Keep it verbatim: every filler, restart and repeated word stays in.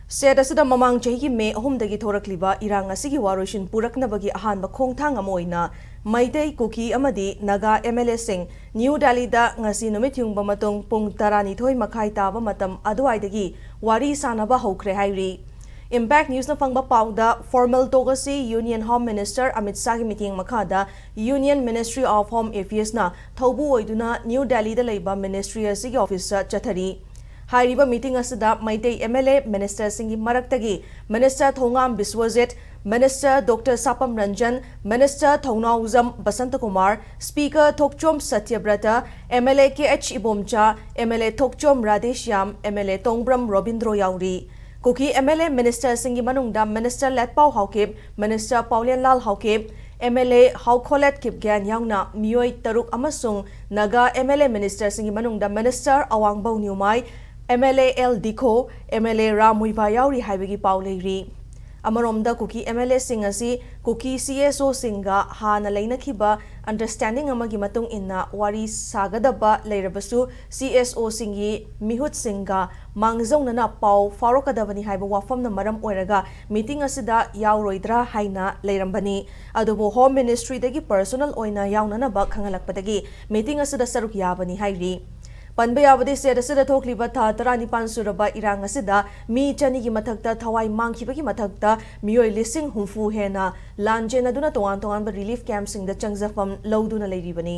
State ꯑꯁꯤꯗ ꯃꯃꯥꯡ ꯆꯍꯤꯒꯤ ꯃꯦ ꯑꯍꯨꯝꯗꯒꯤ ꯊꯣꯔꯛꯂꯤꯕ ꯏꯔꯥꯡ ꯑꯁꯤꯒꯤ ꯋꯥꯔꯣꯏꯁꯤꯟ ꯄꯨꯔꯛꯅꯕꯒꯤ ꯑꯍꯥꯟꯕ ꯈꯣꯡꯊꯥꯡ ꯑꯃ ꯑꯣꯏꯅ ꯃꯩꯇꯩ, ꯀꯨꯀꯤ ꯑꯃꯗꯤ ꯅꯥꯒꯥ ꯑꯦꯝ ꯑꯦꯜ ꯑꯦꯁꯤꯡ ꯅ꯭ꯌꯨ ꯗꯦꯜꯂꯤꯗ ꯉꯁꯤ ꯅꯨꯃꯤꯠ ꯌꯨꯡꯕ ꯃꯇꯨꯡ ꯄꯨꯡ ꯇꯔꯥꯅꯤꯊꯣꯏ ꯃꯈꯥꯏ ꯇꯥꯕ ꯃꯇꯝ ꯑꯗꯨꯋꯥꯏꯗꯒꯤ ꯋꯥꯔꯤ ꯁꯥꯅꯕ ꯍꯧꯈ꯭ꯔꯦ ꯍꯥꯏꯔꯤ꯫ ꯏꯝꯄꯦꯛ ꯅ꯭ꯌꯨꯁꯅ ꯐꯪꯕ ꯄꯥꯎꯗ, ꯐꯣꯔꯃꯦꯜ ꯇꯣꯛ ꯑꯁꯤ ꯌꯨꯅꯤꯌꯟ ꯍꯣꯝ ꯃꯤꯅꯤꯁꯇꯔ ꯑꯃꯤꯠ ꯁꯥꯍꯒꯤ ꯃꯤꯠꯌꯦꯡ ꯃꯈꯥꯗ ꯌꯨꯅꯤꯌꯟ ꯃꯤꯅꯤꯁꯇ꯭ꯔꯤ ꯑꯣꯐ ꯍꯣꯝ ꯑꯦꯐꯤꯌꯔꯁꯅ ꯊꯧꯕꯨ ꯑꯣꯏꯗꯨꯅ ꯅ꯭ꯌꯨ ꯗꯦꯜꯂꯤꯗ ꯂꯩꯕ ꯃꯤꯅꯤꯁꯇ꯭ꯔꯤ ꯑꯁꯤꯒꯤ ꯑꯣꯐꯤꯁꯇ ꯆꯠꯊꯔꯤ꯫ ꯍꯥꯏꯔꯤꯕ ꯃꯤꯇꯤꯡ ꯑꯁꯤꯗ ꯃꯩꯇꯩ ꯑꯦꯝ ꯑꯦꯜ ꯑꯦ, ꯃꯤꯅꯤꯁꯇꯔꯁꯤꯡꯒꯤ ꯃꯔꯛꯇꯒꯤ minister Thongam Biswajit, minister doctor Sapam Ranjan, minister Thounaojam Basantakumar, speaker Thokchom Satyabrata, M L A K H Ibomcha, M L A Thokchom Radheshyam, M L A Tongbram Robindro ꯌꯥꯎꯔꯤ꯫ ꯀꯨꯀꯤ ꯑꯦꯝ ꯑꯦꯜ ꯑꯦ ꯃꯤꯅꯤꯁꯇꯔꯁꯤꯡꯒꯤ ꯃꯅꯨꯡꯗ minister Letpao Haokip, minister Paolenlal Haokip, M L A Haokholet Kipgen ꯌꯥꯎꯅ ꯃꯤꯑꯣꯏ ꯇꯔꯨꯛ ꯑꯃꯁꯨꯡ ꯅꯥꯒꯥ ꯑꯦꯝ ꯑꯦꯜ ꯑꯦ ꯃꯤꯅꯤꯁꯇꯔꯁꯤꯡꯒꯤ ꯃꯅꯨꯡꯗ minister Awangbou ꯅ꯭ꯌꯨꯃꯥꯏ, M L A L Dikho, M L A Ram Muivah ꯌꯥꯎꯔꯤ ꯍꯥꯏꯕꯒꯤ ꯄꯥꯎ ꯂꯩꯔꯤ꯫ ꯑꯃꯔꯣꯝꯗ ꯀꯨꯀꯤ ꯑꯦꯝ ꯑꯦꯜ ꯑꯦꯁꯤꯡ ꯑꯁꯤ ꯀꯨꯀꯤ ꯁꯤ ꯑꯦꯁ ꯑꯣꯁꯤꯡꯒ ꯍꯥꯟꯅ ꯂꯩꯅꯈꯤꯕ ꯑꯟꯗꯔꯁ꯭ꯇꯦꯟꯗꯤꯡ ꯑꯃꯒꯤ ꯃꯇꯨꯡ ꯏꯟꯅ ꯋꯥꯔꯤ ꯁꯥꯒꯗꯕ ꯂꯩꯔꯕꯁꯨ ꯁꯤ ꯑꯦꯁ ꯑꯣꯁꯤꯡꯒꯤ ꯃꯤꯍꯨꯠꯁꯤꯡꯒ ꯃꯥꯡꯖꯧꯅꯅ ꯄꯥꯎ ꯐꯥꯎꯔꯛꯀꯗꯕꯅꯤ ꯍꯥꯏꯕ ꯋꯥꯐꯝꯅ ꯃꯔꯝ ꯑꯣꯏꯔꯒ ꯃꯤꯇꯤꯡ ꯑꯁꯤꯗ ꯌꯥꯎꯔꯣꯏꯗ꯭ꯔꯥ ꯍꯥꯏꯅ ꯂꯩꯔꯝꯕꯅꯤ꯫ ꯑꯗꯨꯕꯨ ꯍꯣꯝ ꯃꯤꯅꯤꯁꯇ꯭ꯔꯤꯗꯒꯤ ꯄꯔꯁꯣꯅꯦꯜ ꯑꯣꯏꯅ ꯌꯥꯎꯅꯅꯕ ꯈꯪꯍꯜꯂꯛꯄꯗꯒꯤ ꯃꯤꯇꯤꯡ ꯑꯁꯤꯗ ꯁꯔꯨꯛ ꯌꯥꯕꯅꯤ ꯍꯥꯏꯔꯤ꯫ ꯄꯟꯕ ꯌꯥꯕꯗꯤ, ꯁ꯭ꯇꯦꯠ ꯑꯁꯤꯗ ꯊꯣꯛꯂꯤꯕ ꯊꯥ ꯇꯔꯥꯅꯤꯄꯥꯟ ꯁꯨꯔꯕ ꯏꯔꯥꯡ ꯑꯁꯤꯗ ꯃꯤ ꯆꯅꯤꯒꯤ ꯃꯊꯛꯇ ꯊꯋꯥꯏ ꯃꯥꯡꯈꯤꯕꯒꯤ ꯃꯊꯛꯇ ꯃꯤꯑꯣꯏ ꯂꯤꯁꯤꯡ ꯍꯨꯝꯐꯨ ꯍꯦꯟꯅ ꯂꯥꯟꯖꯦꯟꯅꯗꯨꯅ ꯇꯣꯉꯥꯟ ꯇꯣꯉꯥꯟꯕ ꯔꯤꯂꯤꯐ ꯀꯦꯝꯞꯁꯤꯡꯗ ꯆꯪꯖꯐꯝ ꯂꯧꯗꯨꯅ ꯂꯩꯔꯤꯕꯅꯤ꯫